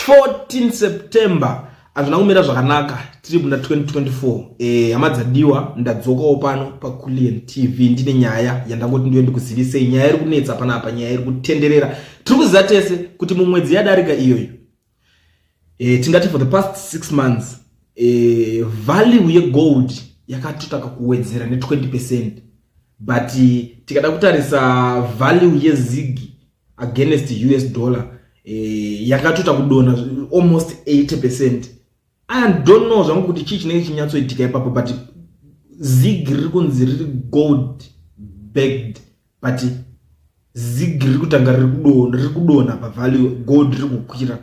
14 September hazvina kumira zvakanaka, tiri muna 2024. Hama dzadiwa, ndadzokawo pano paCulian TV ndine nyaya yandangoti ndiyo ndikuzivisei. Nyaya iri kunetsa panapa, nyaya iri kutenderera. Tiri kuziva tese kuti mumwedzi yadarika iyoyo, tingati for the past 6 months, value yegold yakatotaka kuwedzera ne20%, but tikada kutarisa value yeZig against US dollar, yakatota kudonha almost 80%. I don't know zvangu kuti chii chinenge chinyatsoitika ipapo, but Zig riri kunzi riri gold backed, but Zig riri kutanga riri kudonha pavalue, gold riri kukwira.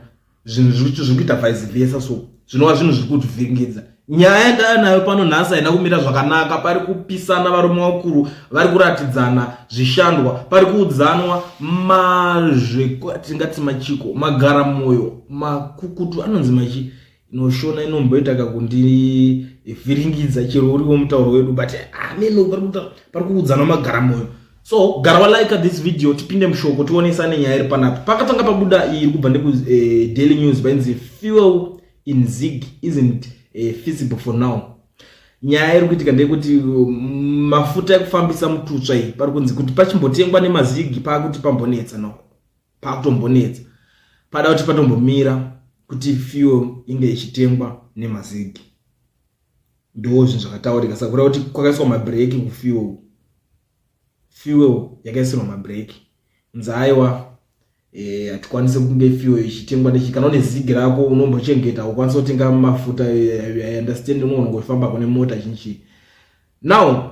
Zvinhu zviri kuita vice versa, so zvinova zvinhu zviri kutivhiringidza. Nyaya yandava nayo pano nhasi haina kumira zvakanaka. Pari kupisana, varume vakuru vari kuratidzana zvishandwa, pari kuudzanwa mazvetingati machiko, magaramwoyo makukutu anonzi machi inoshona inomboita kakundivhiringidza chero uriwo mutauro wedu, but ameno pari kuudzanwa magaramwoyo. So gara walike this video, tipinde mushoko, tionesane nyaya iri panapa. Pakatanga pabuda iyi iri kubva nekuDaily News, painzi "Fuel in Zig isn't feasible for now". Nyaya iri kuitika ndeyekuti mafuta ekufambisa mututsva iyi, pari kunzi kuti pachimbotengwa nemaZig paakuti pambonetsa, no, paakutombonetsa, pada kuti patombomira kuti fuel inge ichitengwa nemaZig. Ndo zvinhu zvakataurika. Saka kureva kuti kwakaiswa mabhireki kufuel, fuel yakaisirwa mabhireki, nzi aiwa, hatikwanisi kunge fuel ichitengwa nechi. Kana une Zig rako unombochengeta, ukwanisa kutenga mafuta. I understand, unogona kufamba kune mota chinchi. Now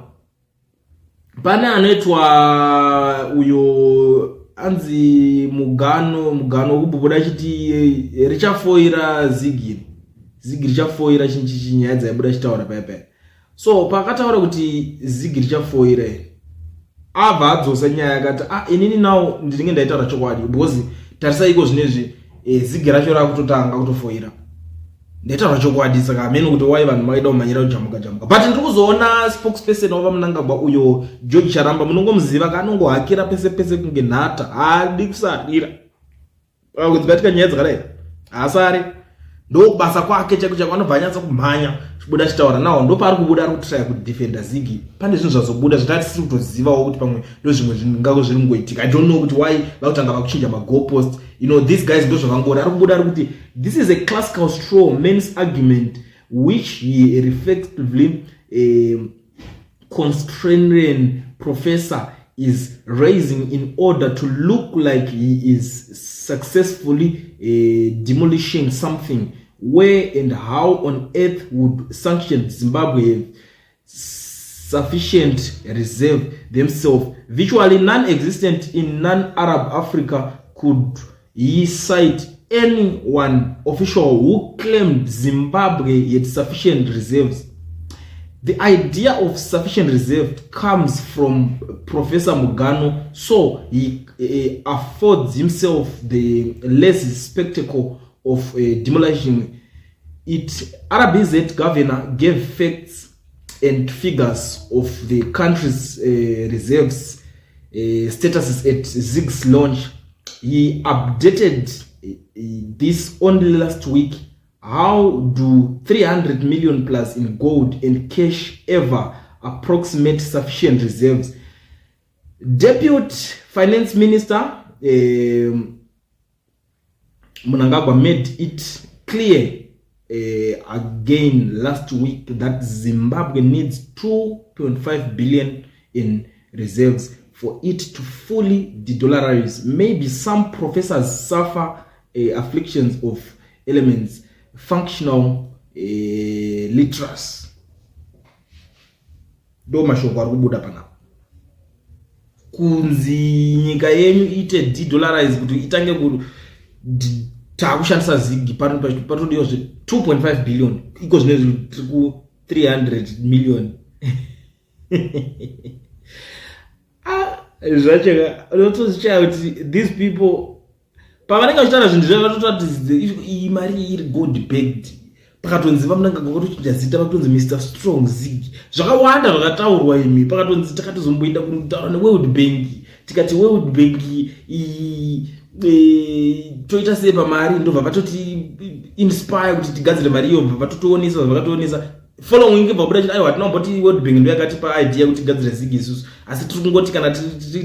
pane anoitwa uyo anzi Mugano, Mugano wekububuda achiti richafoira Zig, Zig richafoira chinchi. Nyaya dzaibuda chitaura paya paya. So pakataura kuti Zig richafoira, abva adzosa nyaya akati, "Ah, inini now ndinenge ndaitaura chokwadi, because tarisai iko zvinezvi, Zig racho rakutotanga kutofoira, ndaitaura chokwadi." Saka hameno kuti wai vanhu vaida kumhanyira kujamuka jamuka, but ndiri kuzoona spokesperson wavaMnangagwa uyo George Charamba, munongomuziva kaanongohakira pese pese kunge nhata, haadi kusarira kudzibatika nyaya dzakadai, haasari, ndobasa kwake chaiko chaiko. Anobva anyatsa kumhanya chibuda chitaura nawo, ndopaari kubuda ari kutraya kudefenda Zig. Pane zvinhu zvazobuda zvatati tisiri kutozivawo kuti pamwe ndo zvimwe zvingako zviri kungoitika. I don't know kuti why vakutanga vakuchinja magoalpost. These guys ndo zvavangori. Ari kubuda ari kuti, "This is a classical straw man's argument which he reflectively constrained professor is raising in order to look like he is successfully demolishing something. Where and how on earth would sanctioned Zimbabwe have sufficient reserve themselves, virtually non-existent in non-Arab Africa? Could he cite anyone official who claimed Zimbabwe had sufficient reserves? The idea of sufficient reserve comes from Professor Mugano, so he affords himself the less spectacle of demolishing it. RBZ governor gave facts and figures of the country's reserves statuses at Zig's launch. He updated this only last week. How do 300 million plus in gold and cash ever approximate sufficient reserves? Deputy Finance Minister Mnangagwa made it clear again last week that Zimbabwe needs 2.5 billion in reserves for it to fully de-dollarize. Maybe some professors suffer afflictions of elements functional literacy." Ndo mashoko ari kubuda panapa, kunzi nyika yenyu iite de-dollarize, kuti itange taakushandisa Zig, patodiwa zve 2.5 billion. Iko zvinezvi tiri ku 300 million. Ah, zvacho unotozvichaya kuti these people pavanenge vachitaura zvinhu zvavo vatotaura kuti iyi mari iri gold backed. Pakatonzi vaMnangagwa vakatochinja zita, vakatonzi Mr Strong Zig. Zvakawanda zvakataurwa imi. Pakatonzi takatozomboenda kutaura neWorld Bank, tikati World Bank iyi Toita sei pamari? Ndobva vatoti inspire kuti tigadzire mari iyo, bva vatotionesa, vakatoonesa following week bva buda chiti, aiwa, hatina kumboti World Bank ndo yakatipa idea kuti tigadzire ZiG isusu, asi tiri kungoti kana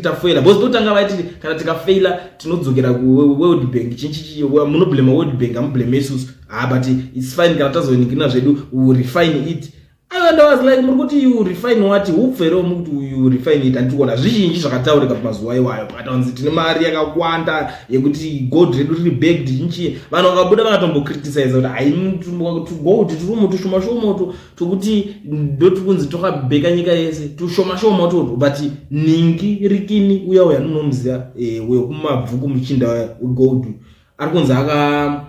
tafeila, because totanga vaiti kana tikafeila tinodzokera kuWorld Bank. Chinchichi munoblema World Bank, hamubleme isusu. Ah, but it's fine, kana tazoningirina zvedu, refine it. And I was like, muri kuti you refine what? Hupfu here mukuti you refine it? Handiri kuona zvizhinji zvakataurika pamazuva iwayo. Pakatanzi tine mari yakawanda yekuti gold redu riri backed, chinchi, vanhu vakabuda vakatombocriticize kuti hai, gold tiri tushoma shoma tokuti ndotiri kunzi tokabheka nyika yese, tushoma shoma toto. But ningi rikini uya uya nunomuziva, wekumabvuku, muchinda wegold, ari kunzi aka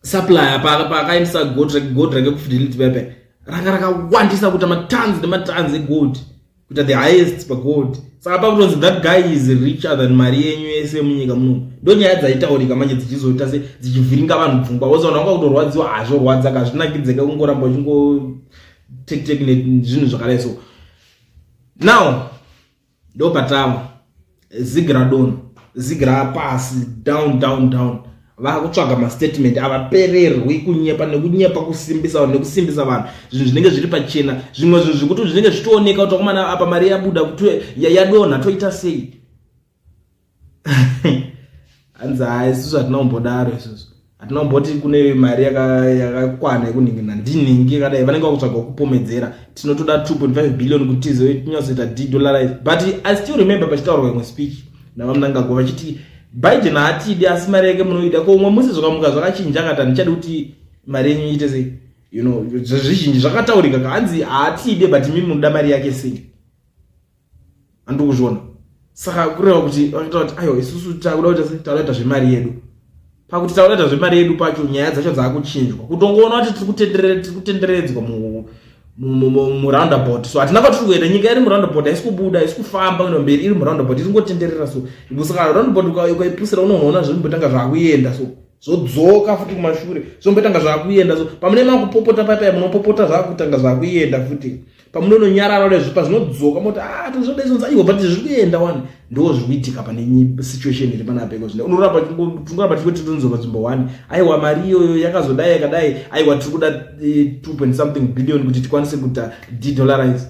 supplya paakaendesa gold rake kuFidelity pepe, ranga rakawandisa kuita matons nematons egold, kuita the highest pagold. Saka pakutonzi that guy is richer than mari yenyu yese munyika munomu. Ndo nyaya dzaitaurika manje, dzichizoita se dzichivhiringa vanhu pfungwa. Wose vanhu vanga kutorwadziwa, hazvorwadza, kazvinakidzeka kungoramba uchingo tek nezvinhu zvakadai. So now ndo patava ZiG radonha, ZiG rapasi, down, down, down. Vakutsvaga mastatement, havapererwi kunyepa nekunyepa, kusimbisa vanhu nekusimbisa vanhu zvinhu zvinenge zviri pachena, zvimwe zvinhu zvekuti zvinenge zvichitooneka kuti akomana, apa mari yabuda, yadonha, toita sei? Hanzi hai, isusu hatina kumbodaro, isusu hatina kumboti kune mari yakakwana yekunhingina ndinhingi yakadai. Vanenge vakutsvaga kupomedzera, tinotoda 2.5 billion kuti tinyatsoita dedollarize. But I still remember pachitaurwa imwe speech naVaMnangagwa vachiti Biden haatidi, asi mari yake munoida. Ko umwe musi zvikamuka zvakachinja, akati handichadi kuti mari yenyu iite sei. Zvizhinji zvakataurika, hanzi haatide, but imi munoda mari yake sei? Handiri kuzviona. Saka kureva kuti vakaita kuti aiwa, isusu takuda kuita sei? Takuda kuita zvemari yedu. Pakuti takuda kuita zvemari yedu pacho, nyaya dzacho dzaakuchinjwa, kutongoona kuti tiri kutenderedzwa muroundabout. So hatina kwatiri kuenda. Nyika iri muroundabout, haisi kubuda, haisi kufamba kuenda mberi, iri muroundabout, iri kungotenderera. So saka roundabout ukaipusira, unoona zvimbotanga zvakuenda, so zvodzoka futi kumashure, zvombotanga zvakuenda. So pamune makupopota paipai, munopopota, zvakutanga zvakuenda futi. Pamunononyarara kudai, pazvinodzoka moti, ah, tozvodaizonzi aiwa, but zviri kuenda wani. Ndo zviri kuitika pane situation iri panapa iko zvino. Unoramba, tingoramba tichingoti tonzova nzvimbo one. Aiwa, mari iyoyo yakazodai, yakadai, aiwa, tiri kuda 2 point something billion kuti tikwanise kuita dedollarize.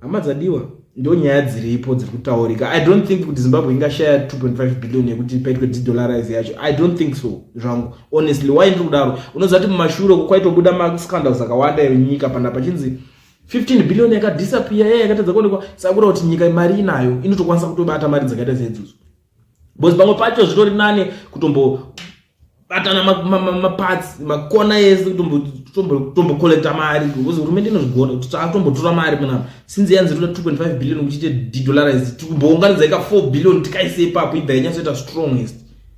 Hama dzadiwa, ndo nyaya dziripo dziri kutaurika. I don't think kuti Zimbabwe ingashaya 2.5 billion yekuti paitwe dedollarize yacho. I don't think so zvangu, honestly. Why ndiri kudaro? Unoziva kuti mumashure uko kwaitobuda mascandals akawanda enyika pana pachinzi 15 billion yakadisappear, yaya yakatadza kuonekwa. Saka kuda kuti nyika mari inayo, inotokwanisa kutobata mari dzakaita seidzodzo, because pamwe pacho zvitori nane kutombo batana maparts, makona ese, kutombocollecta mari, because hurumende inozvigona kuti takutombotora mari panapa. Since yanzi toda 2.5 billion kuti ite dedollarize, tikumbounganidza ika 4 billion, tikaise ipapo, ibva yanyatsoita strongest.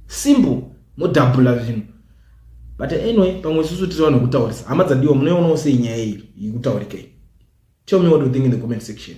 Simple, modhabhula zvinhu. But anyway, pamwe isusu tiri vanhu vekutaurisa. Hama dzadiwa, munoionawo sei nyaya iyi iri kutaurika iyi? Tell me what you think in the comment section.